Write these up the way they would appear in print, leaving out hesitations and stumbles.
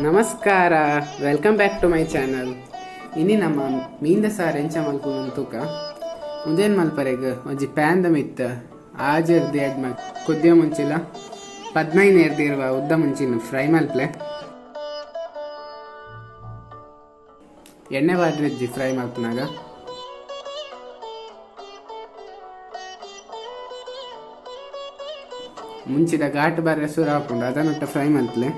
ನಮಸ್ಕಾರ, welcome back to my channel. ಇನಿ ನಮ್ಮ ಮೀನ್ದ ಸಾರು ಎಂಚ ಮಲ್ಪುನ ತೂಕ. ಉಂದೇನ್ ಮಲ್ಪರೆಗ್ ಒಂಜಿ ಪ್ಯಾನ್ದ ಮಿತ್ತ ಆಜೆರ್ದ್ ಎಡ್ಮ ಕುದ್ಯ ಮುಂಚಿಲ 15 ಎರ್ದಿರುವ ಉದ್ದ ಮುಂಚಿನ ಫ್ರೈ ಮಲ್ಪ್ಲೆ. ಎಣ್ಣೆ ಬಾಡ್ರಿಜ್ಜಿ ಫ್ರೈ ಮಲ್ಪುನಾಗ. ಮುಂಚಿದ ಘಾಟ್ ಬರ್ರೆ ಸುರ ಹಾಕೊಂಡು ಅದನ್ನೊಟ್ಟ ಫ್ರೈ ಮಲ್ಪ್ಲೆ.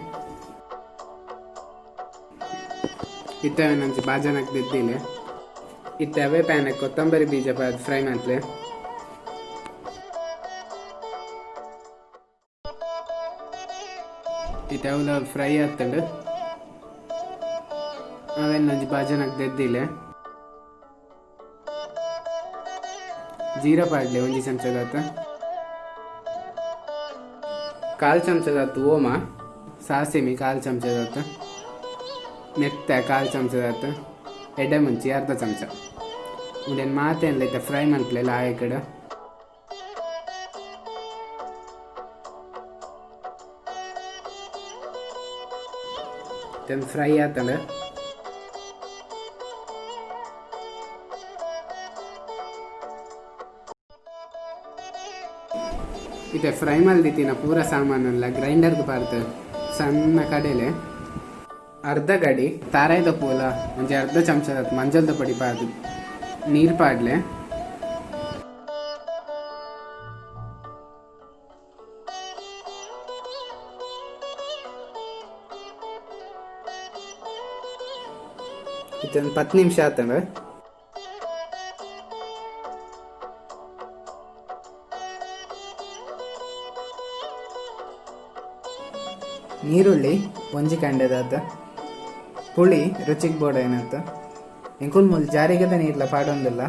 ಇತ್ತೆ ನಂಚಿ ಬಾಜನಕ್ ದಿದ್ದಿಲೆ. ಇತ್ತೆ ಅವೇ ಪ್ಯಾನ್ ಕೊತ್ತಂಬರಿ ಬೀಜ ಪಾದ್ ಫ್ರೈ ಮಲ್ಪ್ಲೆ. ಇತ್ತೆ ಅವುಲ ಫ್ರೈ ಆತಂಡು, ಅವೆನ್ನೊಂಜಿ ಬಾಜನಕ್ ದೆದ್ದಿಲೆ. ಜೀರಾ ಪಾಡ್ಲೆ ಒಂಜಿ ಚಮಚದಾತ, ಕಾಲು ಚಮಚದಾತ್ ಓಮ, ಸಾಸಿಮೆ ಕಾಲು ಚಮಚದಾತ್, ಮೆತ್ತ ಕಾಲು ಚಮಚದಾತ್, ಎಡ್ಡೆ ಮುಂಚಿ ಅರ್ಧ ಚಮಚ. ಉಂದೆನ್ ಮಾತೆನ್ಲ ಇತ್ತೆ ಫ್ರೈ ಮಲ್ಪಲೆ ಲಾಯಕಡ್. ಇತ್ತೆ ಫ್ರೈ ಆತಂಡು. ಇತ್ತೆ ಫ್ರೈ ಮಲ್ದಿತ್ತಿನ ಪೂರ ಸಾಮಾನೆಲ್ಲ ಗ್ರೈಂಡರ್ಗೆ ಪಾರ್ದು ಸಣ್ಣ ಕಡೆಲೆ. ಅರ್ಧ ಗಡಿ ತಾರಾಯ್ದ ಪೂಲ, ಒಂಜಿ ಅರ್ಧ ಚಮಚದ ಮಂಜಲ್ದ ಪೊಡಿ ಪಾರ್ದು ನೀರು ಪಾಡ್ಲೆ. ಇತ್ತೆ ಒಂದು 10 ನಿಮಿಷ ಆತಂಡು. ನೀರುಳ್ಳಿ ಒಂಜಿ ಕಂಡೆದಾತ, ಪುಳಿ ರುಚಿಗೆ ಬೋಡ ಏನತ್ತ. ಎಂಕುಲ್ ಮೂಲು ಜಾರಿಗೆದ ನೀರ್ಲ ಪಾಡೊಂದಿಲ್ಲ,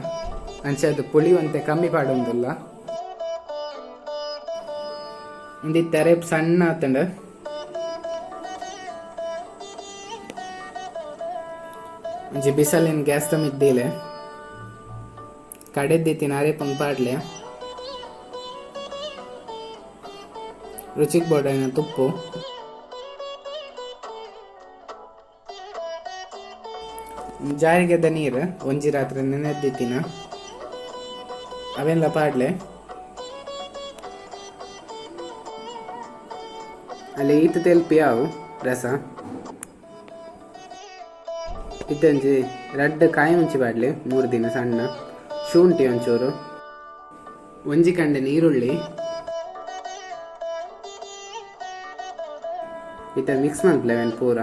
ಅಂಚ ಅದು ಪುಳಿ ಒಂತೆ ಕಮ್ಮಿ ಪಾಡೊಂದಿಲ್ಲ. ಉಂದಿತ್ತೆ ಅರೇಪ್ ಸಣ್ಣ ಆತಂಡು. ಒಂಜಿ ಬಿಸಲಿನ ಗ್ಯಾಸ್ ಮಿದ್ದೀಲೆ ಕಡೆದ್ದಿತ್ತಿನ ಅರೇಪುನ್ ಪಾಡ್ಲೆ. ರುಚಿಗೆ ಬೋಡಾಯಿನ ತುಪ್ಪು, ಜಾರಿಗೆದ ನೀರು ಒಂಜಿ ರಾತ್ರಿ ನೆನೆದ್ದಿತ್ತಿನ ಅವೆಲ್ಲ ಪಾಡ್ಲೆ. ಅಲ್ಲಿ ಈತ ತೆಲ್ಪಿ ಯಾವು ರಸ. ಇತ್ತೊಂಜಿ ರಡ್ಡ್ ಕಾಯಿ ಮುಂಚಿ ಪಾಡ್ಲೆ, 3 ದಿನ ಸಣ್ಣ ಶುಂಠಿ ಒಂಚೂರು, ಒಂಜಿ ಕಂಡೆ ನೀರುಳ್ಳಿ. ಇತ್ತೆ ಮಿಕ್ಸ್ ಮಲ್ಪಲೆ ಅವೆನ್ ಪೂರ.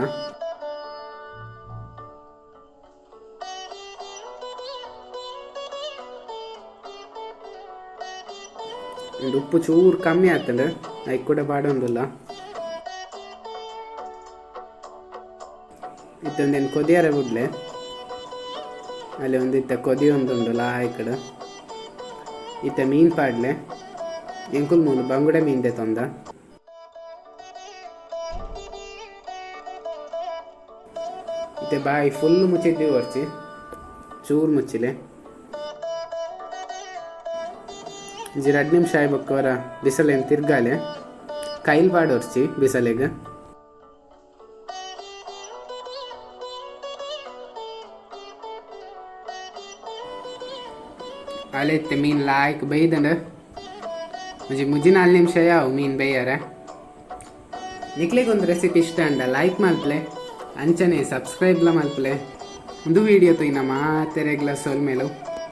ಉಪ್ಪು ಚೂರು ಕಮ್ಮಿ ಆಗ್ತದೆ, ಐಕ್ ಕೂಡ ಪಾಡೊಂದಿಲ್ಲ. ಇತ್ತೊಂದೇನು ಕೊದಿಯರೆ ಬುಡ್ಲೆ. ಅಲ್ಲಿ ಒಂದು ಇತ್ತ ಕೊದಿ ಒಂದುಂಡು ಲಾಯ್ಕಡ್. ಇತ್ತ ಮೀನ್ ಪಾಡ್ಲೆ. ಎಂಕುಲ್ ಮೂಲು ಬಂಗುಡೆ ಮೀನ್ ತೊಂದ. ಇತ್ತೆ ಬಾಯಿ ಫುಲ್ ಮುಚ್ಚಿದ್ವಿ ವರ್ಚಿ, ಚೂರು ಮುಚ್ಚಿಲೆ. ಒಂಜಿ 2 ನಿಮಿಷ ಆಯ್ಬೊಕ್ಕ ಬಿಸಲೆನ್ ತಿರ್ಗಾಲೆ. ಕೈಲ್ ಪಾಡೊರ್ಚಿ ಬಿಸಲೆಗ್. ಅಲೆ ಇತ್ತೆ ಮೀನ್ ಲಾಯ್ಕ್ ಬೈದಂಡು. ಒಂಜಿ ಮುಜಿ 4 ನಿಮಿಷ ಯಾವು ಮೀನ್ ಬೇಯರೆ. ನಿಕ್ಲೆಗ್ ಒಂದು ರೆಸಿಪಿ ಇಷ್ಟ ಅಂಡ ಲೈಕ್ ಮಲ್ಪಲೆ, ಅಂಚನೆ ಸಬ್ಸ್ಕ್ರೈಬ್ಲ ಮಲ್ಪಲೆ. ಒಂದು ವಿಡಿಯೋ ತೂಯಿನ ಮಾತೆರೆಗ್ಲ ಸೊಲ್ಮೆಲು.